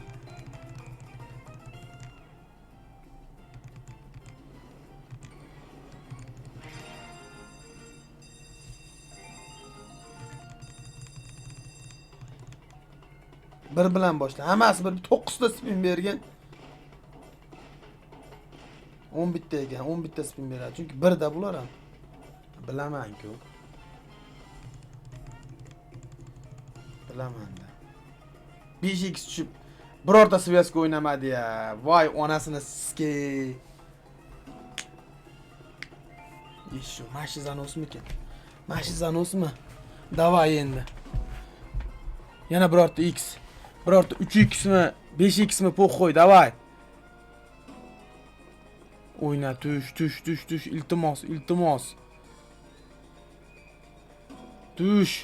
Bir bilan boshla. Hammasi bir 9 ta spin bergan. 11 ta ekan, 11 ta spin beradi. Chunki birda bular ham. Bilaman-ku. Bilaman-da. 5x tushib birorta sviyaska o'ynamadi ya. Voy onasini sikey. Shu mashi zanosmikin? Mashi zanosmi? Davay endi. Yana birorta x. Birorta 3x mi, 5x mi po'xo'y, davay. O'yna, tush, tush, tush, tush, iltimos, iltimos. Tush.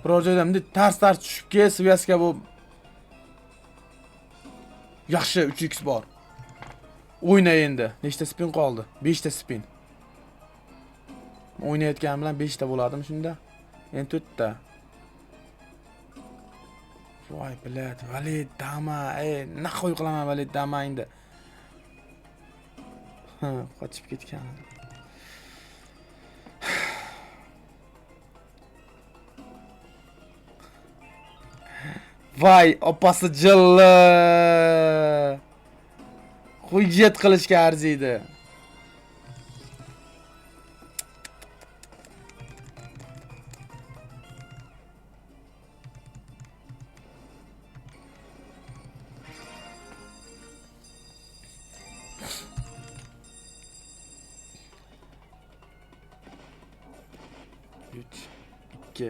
Biror joydan bunday tars-tars tushib kel, sviyaska bu. Yaxshi, 3x bor. O'yna endi. Nechta spin qoldi? 5 ta spin. O'ynayotganim bilan 5 ta bo'ladimi shunda? Endi 4 ta. Voy, блядь, valet dama, ey, naxoy qilaman valet dama endi. Ha, qochib ketgan. Voy, opasi jilli. Hujjat qilishga arziydi. Uch, ikki,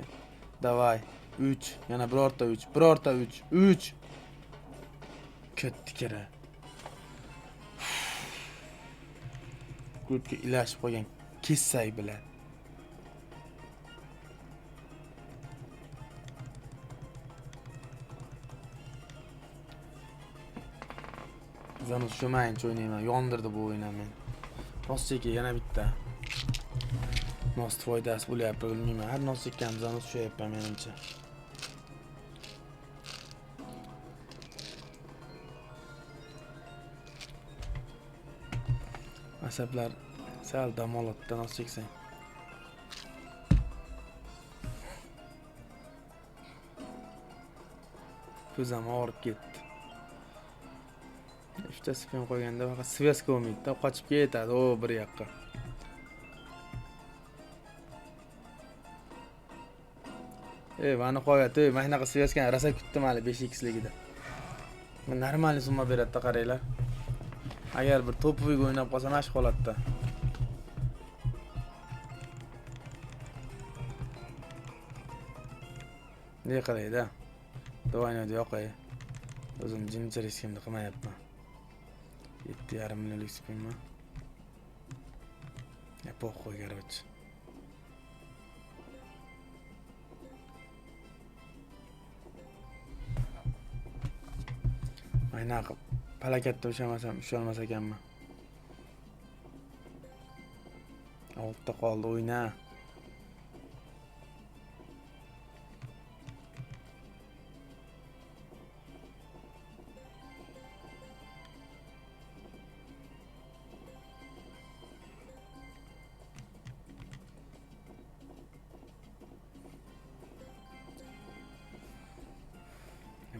davay, uch, yana birorta uch, birorta uch, uch. Ko'tdi kira. Ko'tga ilashib qolgan kessak bilan. Zanus shumayincha o'ynayman, yondirdi bu o'yin meni. Nos cheki yana bitta. Nos foydasi bo'lyapti, bilmayman. Har nos chekkanimizda nos tushyapman menimcha. Asablar sal dam oladi nos cheksang. Ko'zim og'rib ketdi. Uchta spin qo'yganda faqat связка bo'lmaydi-da, qochib ketadi o bir yoqqa. Va nihoyat, mana shunaqa связка ni rosa kutdim hali 5x ligida. Нормальный summa beradi-da, qaranglar. Agar bir топовый ga o'ynab qolsam mana shu holatda. Ne qarayda? Двойной yoqay. O'zim jincha riskimni qilmayapman. 7,5 millionlik spinmi? Ya похуй, короче. Aynan qilib palakatda ushlamasam, usholmas ekanman. Oltita qoldi, o'yna.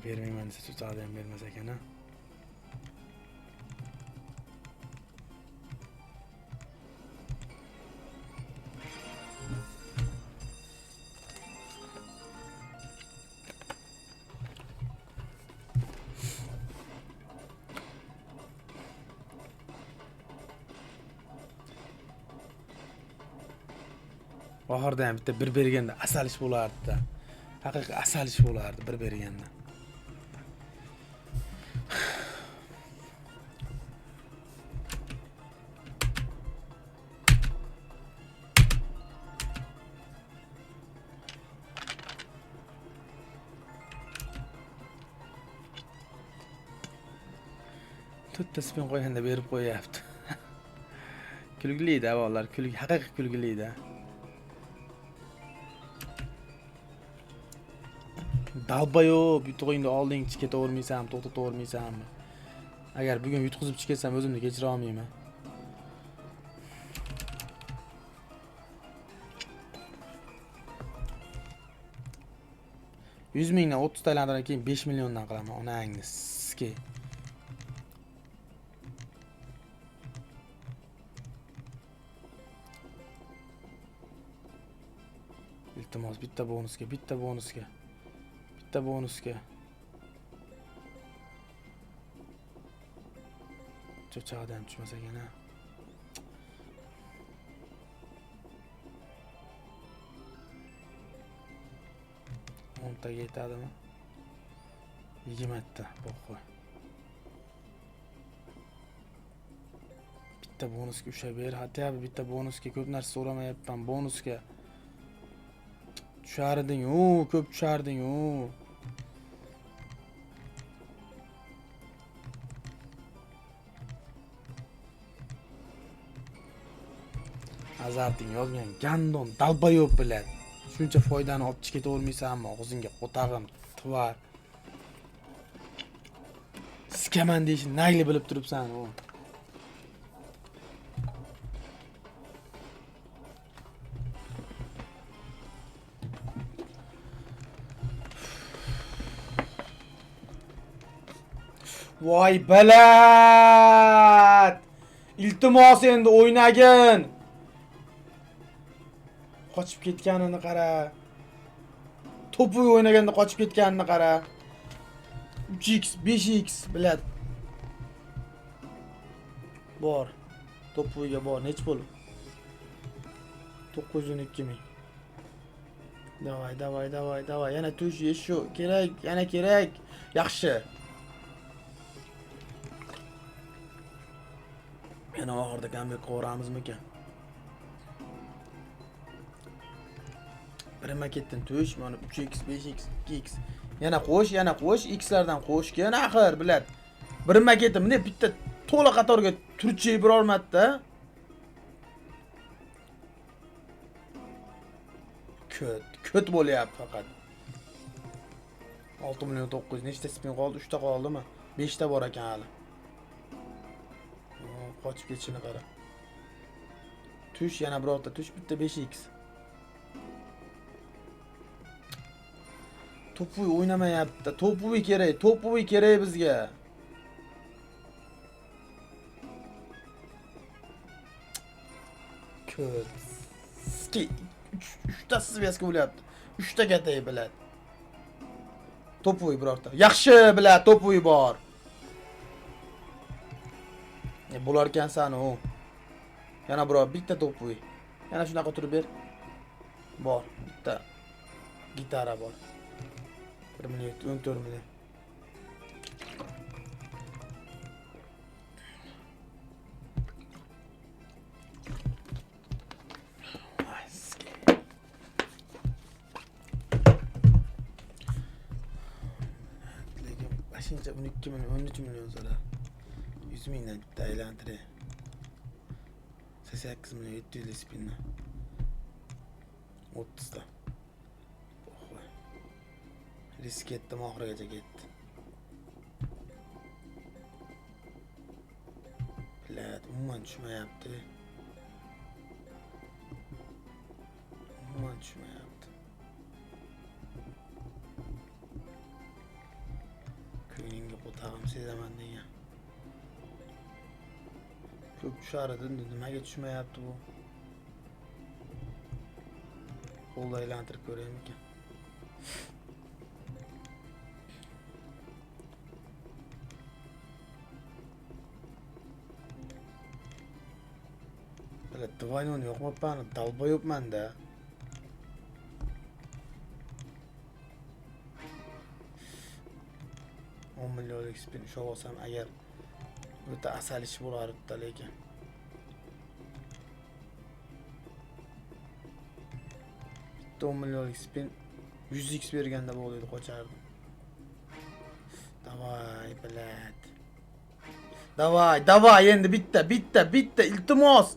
Bermayman desa cho'chadi ham bermas ekan a. Oxirida ham bitta bir berganda asal ish bo'lardi-da. Haqiqiy asal ish bo'lardi bir berganda. To'rtta spin qo'yganda berib qo'yyapti. Kulgili-da bolalar, kulgi, haqiqiy kulgili-da. Долбоёб, yutug'ingni olding ketavermaysanmi, to'xtatavermaysanmi? Agar bugun yutqizib chiqib ketsam o'zimni kechira olmayman. Yuz mingdan 30 ta aylantirgan keyin 5 milliondan qilaman, onangni ski. Iltimos, bitta bonusga, bitta bonusga. Bitta bonusga. Cho'chog'idan ham tushmas ekan a. O'ntaga yetadimi? 20ta, похуй. Bitta bonusga ushlab ber, хотя бы bitta bonusga, ko'p narsa so'ramayapman, bonusga. Tusharding, u ko'p tusharding, u. Azarting yozgan гандон, долбоёб, блядь. Shuncha foydani olib chiqib ketavermaysanmi? Og'zingga qo'tag'im, тварь. Sikaman deyishni nagli bilib turibsan, u. Voy блядь! Iltimos, endi o'ynagin. Qochib ketganini qara. To'pi o'ynaganda qochib ketganini qara. 3x, 5x, блядь. Bor. To'piga bor. Nech pul? 912 ming. Давай, давай, давай, давай. Yana tush, shu kerak, yana kerak. Yaxshi. Yana oxirida comeback qilaveramizmikan? Bir maketdan tush, mana 3x, 5x, 2x. Yana qo'sh, yana qo'sh, x lardan qo'shgin axir, блядь. Bir maketda bunday bitta to'la qatorga turchi biror marta. Ko't, ko't bo'lyapti faqat. 6 million 900 nechta spin qoldi? 3 ta qoldimi? 5 ta bor ekan hali. Qochib ketishini qara. Tush, yana birorta tush, bitta 5x. To'puy o'ynamayapti. To'puy kerak, to'puy kerak bizga. Ko't. Ski 3 ta связка bo'lyapti. 3 ta katay biladi. To'puy birorta. Yaxshi biladi, to'puy bor. Bo'lar ekansan u. Yana biror bitta to'puy. Yana shunaqa turib ber. Bor, bitta gitara bor. 1 million, 14 million. Ay, ski. Lekin beshincha 12 million, 13 million zarar. 100 mingdan bitta aylantiray. 88 million 700 spinni. 30 ta. Oh, risk ketdim, oxirigacha ketdi. Блядь, umuman tushmayapti. Umuman tushmayapti. Ko'nglingga qo'tag'im sezaman degan. Ko'p tushar edi, nimaga tushmayapti bu? Qo'lda aylantirib ko'raymikan? Блядь, двойной yoqmabman, долбоёб man-da. 10 millionlik spin ushlab olsam agar, o'ta asal ish bo'lar edi lekin. Bitta 10 millionlik spin 100x berganda bo'ldi, qochardim. Давай, блядь. Давай, давай, endi bitta, bitta, bitta, iltimos.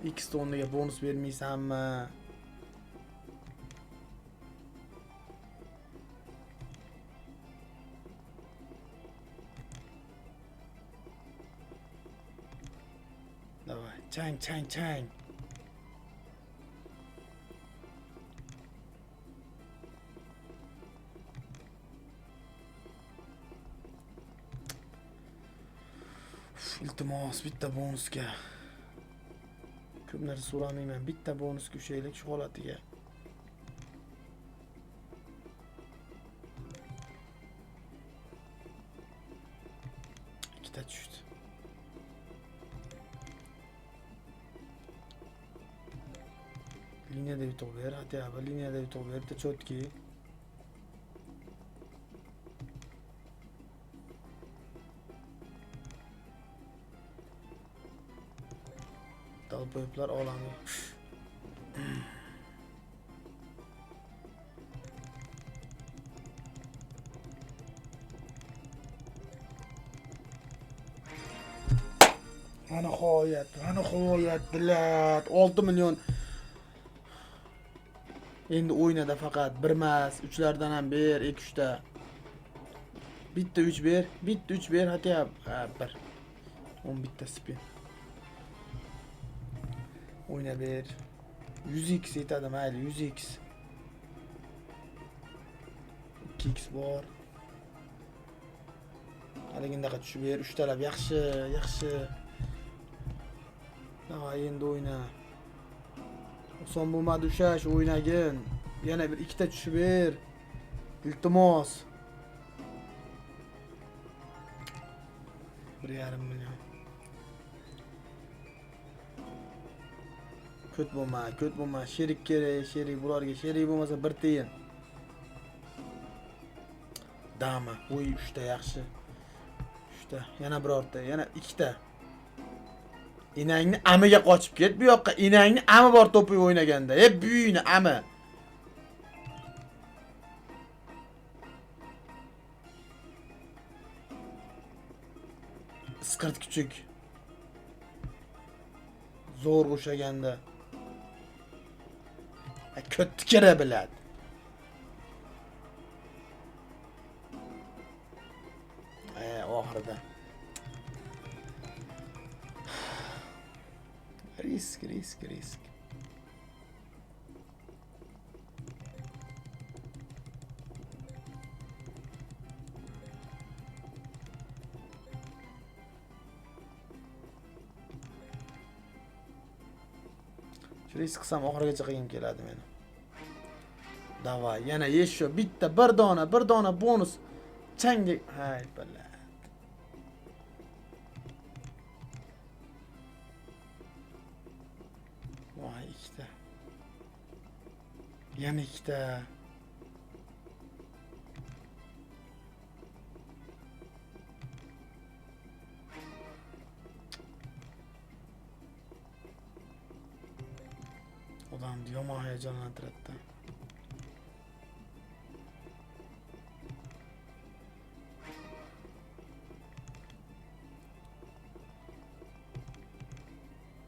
X o'rniga bonus bermaysanmi? Давай, chang, chang, chang. Uf, iltimos, bitta bonusga. Ko'p narsa so'ramayman. Bitta bonusga ushlaylik shu holatiga. Ikkita tushdi. Liniyada yutuq ber, хотя бы liniyada yutuq ber, bitta чёткий. Долбоёб lar olami. Va nihoyat, va nihoyat, блядь, 6 million. Endi o'ynada faqat bir emas, uchlardan ham ber, 2 uchta. Bitta 3 ber, bitta 3 ber, хотя бы. Ha, bir. 11 ta spin. O'yna ber. 100x yetadi, mayli, 100x. 2x bor. Haligindaqa tushib ber, uchtalab yaxshi, yaxshi. Давай, endi o'yna. Oson bo'lmadi ushlash, o'ynagin. Yana bir ikkita tushib ber. Iltimos. 1,5 million. Ko't bo'lma, ko't bo'lma. Sherik kerak, sherik bularga. Sherik bo'lmasa bir tiyin. Dama. Uy, uchta yaxshi. Uchta. Yana birorta, yana ikkita. Enangni amiga qochib ket bu yoqqa. Enangni ami bor to'pi o'ynaganda. E, buyini ami. Isqirt kuchuk. Zo'r o'shaganda. Ko'tni kerak biladi. Oxirida. Risk, risk, risk. Shu risk qilsam oxirigacha qilgim keladi meni. Davay, yana еще bitta, bir dona bonus. Changdek. Hay, bala. Voy, ikkita. Yana ikkita. Odamni yomon hayajonlantiradi.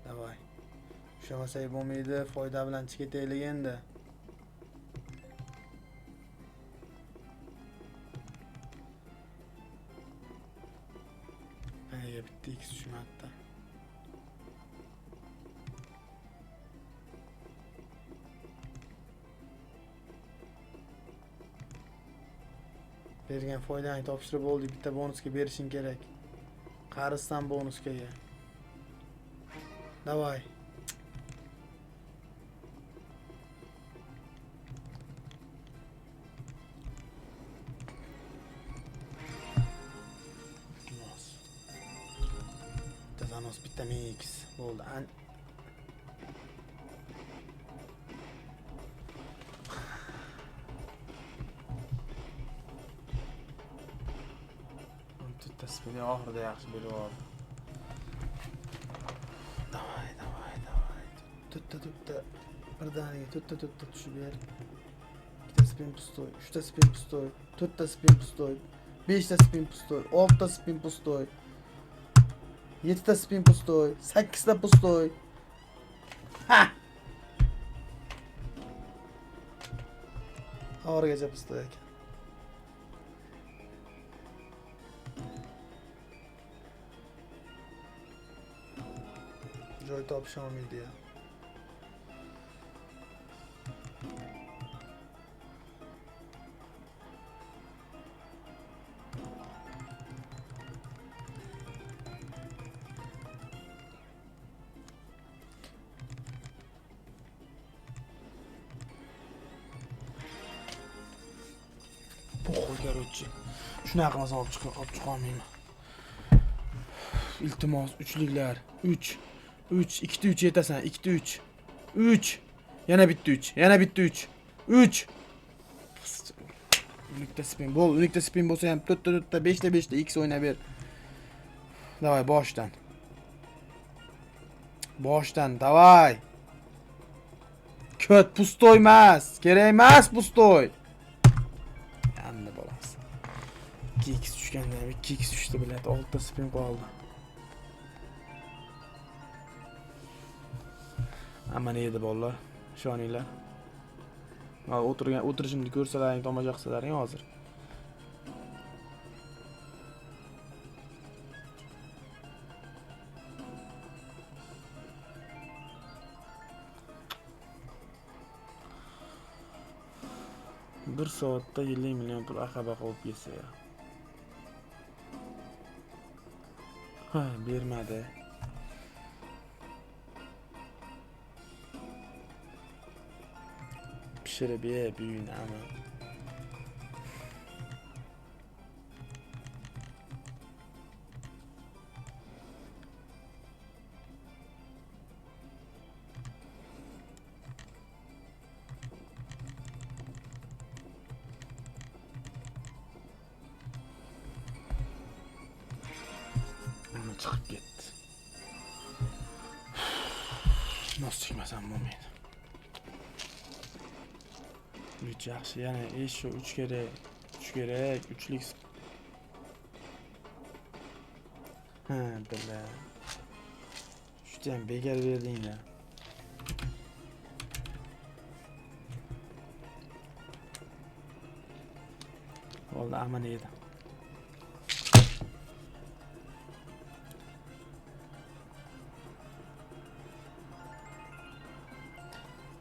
Davay. Ushlamasak bo'lmaydi, foyda bilan chiqib ketaylik endi. Nega bitta x tushmadi? Bergan foydani topshirib bo'ldik, bitta bonusga berishing kerak. Qarizdan bonusga. Davay. Bitta zanos, bitta mix bo'ldi. Tasbihni oxirida yaxshi berib oldi. Davay, davay, davay. To'rtta, to'rtta. Birdaniga to'rtta, to'rtta tushib ber. Ikkita spin pustoy, uchta spin pustoy, to'rtta spin pustoy, beshta spin pustoy, oltita spin pustoy, yettita spin pustoy, sakkizta pustoy. Ha! Oxirigacha pustoy ekan. Joy topisha olmaydi ya. Po'xoy, короче. Shunaqa qilmasam olib chiqa olmayman. Iltimos, uchliklar. 3 3 2 3 yetasan. 2 3 3 yana bitta 3, yana bitta 3 3. 12 ta spin bo'l, 12 ta spin bo'lsa ham 4 ta 4 ta 5 ta 5 ta x o'ynab ber. Davay, boshdan. Boshdan, davay. Ko't пустой emas, kerak emas пустой. Endi bolasi. 2x tushganda ham 2x tushdi, biladi, 6 ta spin qoldi. Hammani yedi bolalar, ishoninglar. Mana o'tirgan o'tirishimni ko'rsalaring, tomosha qilsalaring hozir. Bir soatda 50 million pul aqaba qolib ketsa ya. Ha, bermadi. Pishirib ye buyun ama. Mana chiqib ketdi. Nos chekmasam bo'lmaydi. 3 yaxshi, yana shu 3 kerak. 3 kerak, 3lik. Ha, billa. 3 ham bekor berdinglar. Bo'ldi, amini yedi.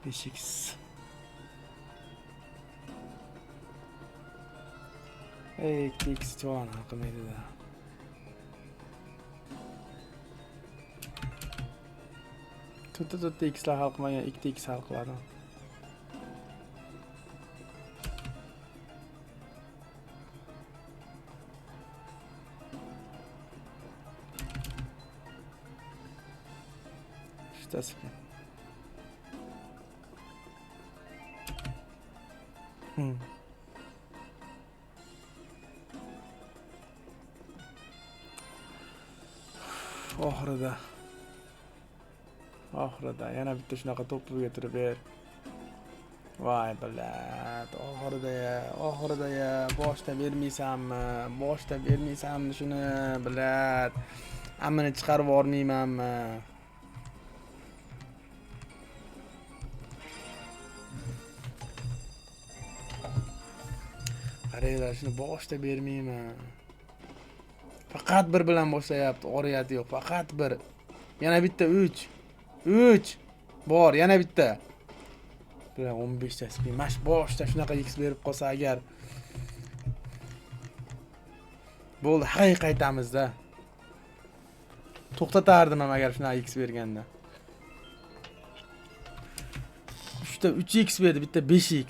Besh x. Ey, ikkita x cholani hal qilmaydi-da. To'rtta to'rtta xlar hal qilmagan, ikkita x hal qiladi. Uchtasi. Oxirida. Oxirida yana bitta shunaqa to'pga turib ber. Voy billat, oxirida ya, oxirida ya, boshda bermaysanmi? Boshda bermaysanmi shuni, billat. Ammani chiqarib yubormaymanmi? Qaranglar, shuni boshda bermayman. Faqat bir bilan boshlayapti, oriyati yo'q, faqat bir. Yana bitta 3. 3 bor, yana bitta. Bilan 15 ta spin. Mash boshda shunaqa x berib qolsa agar bo'ldi, hay qaytamizda. To'xtatardim ham agar shunaqa x berganda. 3 ta 3x berdi, bitta 5x.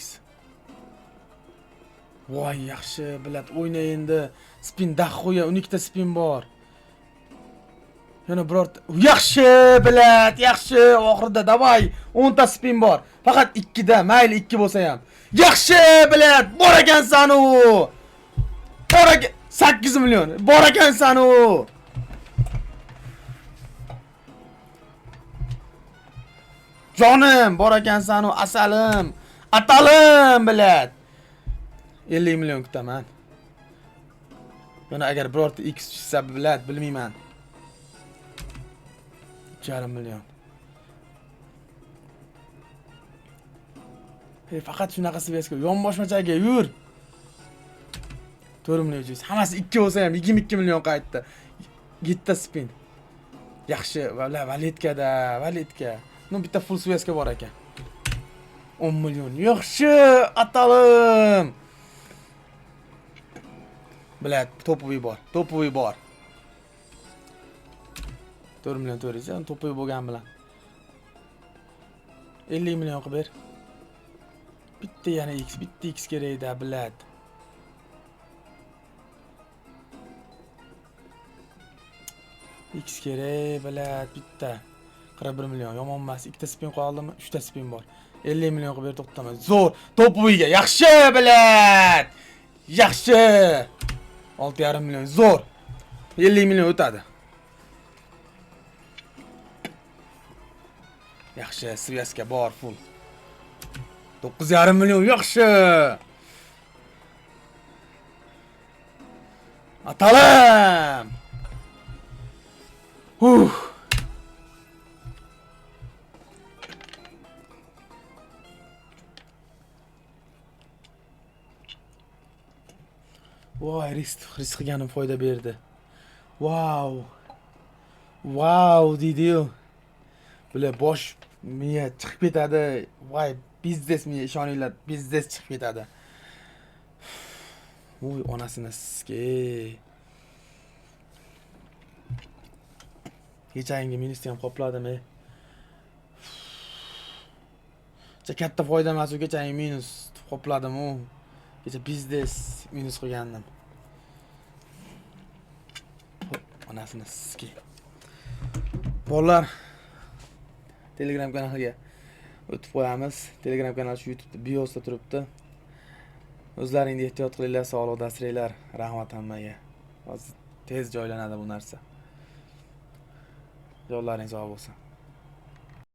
Voy, yaxshi, bilat, o'yna endi. Spin daxuya, 12 ta spin bor. Yana birorta. Yaxshi, bilat, yaxshi. Oxirida davay, 10 ta spin bor. Faqat 2 da, mayli 2 bo'lsa ham. Yaxshi, bilat, bor ekansan u. Bor ekan 8 million. Bor ekansan u. Jonim, bor ekansan u, asalim. Atalim, bilat. 50 million kutaman. Yana agar birorta x tushsa, bilat, bilmayman. 3,5 million. Ey, faqat shunaqa sveska yonboshmachaga yur. 4 million 300. Hammasi 2 bo'lsa ham 22 million qaytdi. 7 ta spin. Yaxshi, valetkada, valetka. Ну, bitta full sveska bor ekan. 10 million. Yaxshi, atalim. Bilat, to'poviy bor, to'poviy bor. 4 million 400, to'poviy bo'lgan bilan. 50 million qilib ber. Bitta yana x, bitta x kerak-da, bilat. X kerak, bilat, bitta. 41 million, yomon emas. Ikkita spin qoldimi? 3 ta spin bor. 50 million qilib ber, to'xtataman. Zo'r, to'poviga, yaxshi, bilat. Yaxshi. 6,5 million, zo'r. 50 million o'tadi. Yaxshi, svязка bor, full. 9,5 million, yaxshi. Atalim. Huh. Voy, risk qilganim foyda berdi. Vau. Vau deydi-yu. Bular bosh miya chiqib ketadi. Voy, biznes miya, ishoninglar, biznes chiqib ketadi. Voy, onasini sizga. Kechagi minusni ham qopladim, ey. Kecha katta foyda emas u, kechagi minus qopladim u. Kecha biznes minus qilgandim. Onasini sizga. Bolalar, Telegram kanaliga o'tib qo'yamiz. Telegram kanal shu YouTube'da biosda turibdi. O'zlaringni ehtiyot qilinglar, sog'liqda asranglar. Rahmat hammaga. Hozir tez joylanadi bu narsa. Yo'llaring sog' bo'lsin.